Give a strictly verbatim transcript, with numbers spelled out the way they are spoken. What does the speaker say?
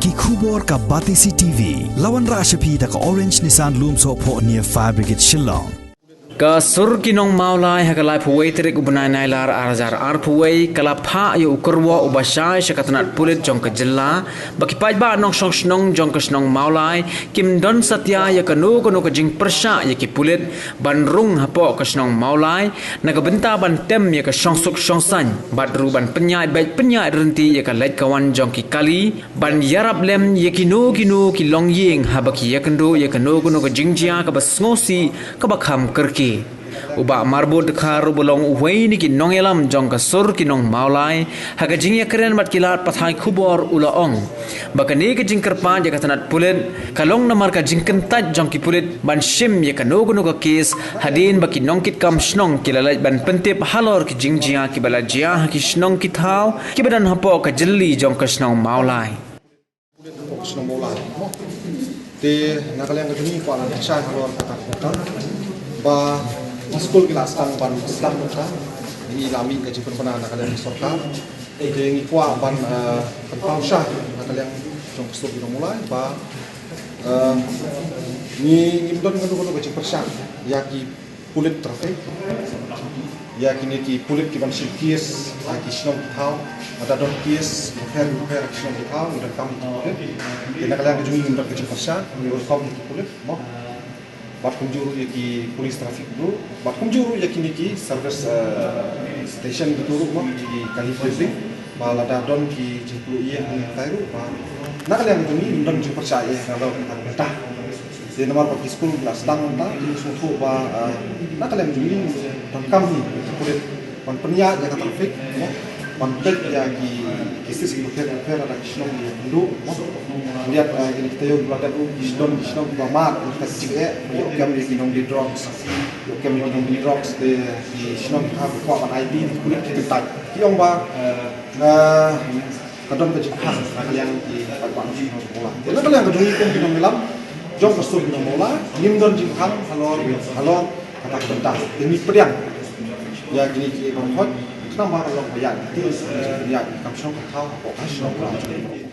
Ki khubor ka Batesi T V. La wanrah sha phi da ka Orange Nissan Lumsohphoh near Fire Brigade Shillong. Ka sur ki nong Mawlai ha ka laiphew wei tarik u bnai Nailar ar hajar arphew wei ka la phah ïa u kyrwoh uba shai sha ka tnat pulit jong ka jylla ba ki paidbah nongshong shnong jong ka shnong Mawlai kim don satia ïa kano kano ka jingpyrshah ïa ki pulit ban rung hapoh ka shnong Mawlai na ka bynta ban tem ïa ka shongsuk shongsaiñ bad ruh ban pynïaid beit pynïaid ryntih ïa ka leit ka wan jong ki kali ban ïarap lem ïa kino kino ki longïing haba ki ïakynduh ïa kano kano ka jingjia kaba sngewsih kaba kham kyrkieh. U Bah Marbud Dkhar uba long uwei na ki nongïalam jong ka sur ki nong Mawlai ha ka jingïakren bad ki lad pathai khubor u la ong ba kane ka jingkyrpad ïa ka tnat pulit ka long namar ka jingkyntait jong ki pulit ban shim ïa kano kano ka kes hadien ba ki nongkitkam shnong ki la leit ban pyntip halor ki jingjia kiba la jia ha ki shnong ki thaw kiba don hapoh ka jylli jong ka shnong Mawlai. Pulit hapoh ka shnong Mawlai. Te na ka liang ka jong ngi kwah ban pynshai halor kata ka bynta ba ha skul ki la sdang ban sdang bynta. Ngi la mih ka jingpynbna na ka liang ka sorkar. Te ngi kwah ban eh, pynpaw shai na ka liang jong ka sur ki nong Mawlai ba eh, ngi ngim don kano kano ka jingpyrshah ïa ki pulit traffic. Ïa kine ki pulit ki ban shim case ha ki shnong ki thaw. Lada don case bapher bapher ha ki shnong ki thaw ngi donkam ïa ki pulit. Te na ka liang ka jong ngi ngim don ka jingpyrshah, ngi welcome ïa ki pulit mo. Bad kumjuh ruh ïa ki police traffic ruh bad kumjuh ruh ïa kine ki service eh, station kito ruh mo, ki kali policing. Ba lada don ki jingpluh ïing ne katai ruh ba na ka liang ka jong ngi ngim don jingpyrshah ïa ka law ka bynta. Te namar ba ki skul la sdang mynta, ngi sngewthuh ba eh, na ka liang jong ngi donkam hi ki pulit ban pynïaid ïa ka traffic mo, ban peit ïa ki cases ki bapher bapher lada ki shnong ki ïakynduh mo. Ngi ïa eh, kine ki taïew ki ba dep ruh ki don ki shnong ki ba mad ïa ka jingeh, ïoh kem ïa ki nongdie drugs, ïoh kem ïa ki nongdie drugs. Te ki shnong ki ha ki kwah ban aiti, ki pulit ki kyntait, ki ong ba eh, ka don ka jingkhang na ka liang ki paidbah nongshong shnong Mawlai. Te na ka liang ka jong ngi kum ki nongïalam jong ka sur ki nong Mawlai ngim don jingkhang halor halor kata ka bynta. Te ngi pdiang ïa kine ki ban hoi khnang ba ka long ba ïa ki ïa ki kam shnong ka thaw hapoh ka shnong Mawlai.